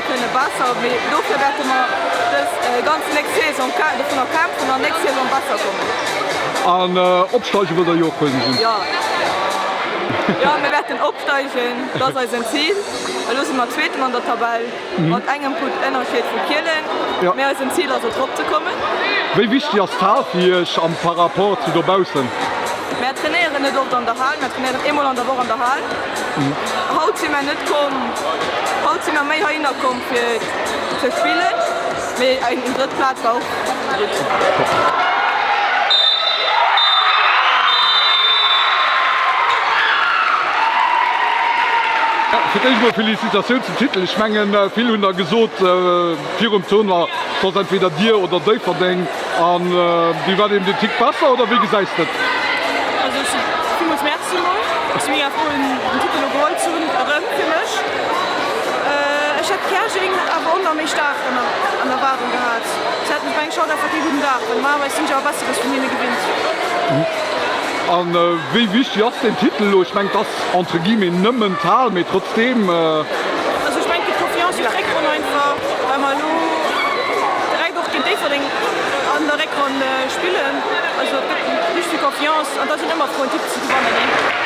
kënne besser, mee dofir wäerte mer dës ganz nächst Saison dovunner kämpfen an nächst Saison besser kommen. An opsteige wëllt der jo och quasi sinn? Jo, jo, mir wäerten opsteigen, dat ass eisen Zil. Elo si mer Zweeten an der Tabell mat engem Punkt Ënnerscheed vu Kielen, mee eisen Zil ass et eropzekommen. Wéi wichteg ass d'Hal fir iech am par rapport zu dobaussen? Mär trainéieren net oft an der Hal, mär trainéieren eemol an der Woch an der Hal. Haut si mär net komm, haut si mär méi heihinner komm fir ze spillen, mee eng drëtt Plaz war och gutt. Fir d'éischt mol Felicitatioun zum Titel. Ech mengen vill hunn der gesot virum Tournoi, et ass entweder dir oder Déifferdeng. An déi war eben den Tick besser, oder wéi gesäis de et? Also ech villmools Merci mol. Ech si mega frou den Titel elo geholl ze hunn, erëm fir mech. Ech hätt Käerjeng awer och nach méi staark an Erwaardung gehat. Se haten ech mengen haut einfach kee gudden Dag, well normalerweis sinn ech awer Besseres vun hinne gewinnt. An wéi wichteg ass deen Titel elo? Ech mengen et ass entre guillemets nëmmen d'Hal, mee trotzdeem. Also ech mengen et gëtt Confiance fir d'Réckronn einfach, well mer elo direkt och géint Déifferdeng an der Réckronn spillen. Also et gëtt richteg vill Confiance an da sinn ëmmer frou en Titel ze gewannen.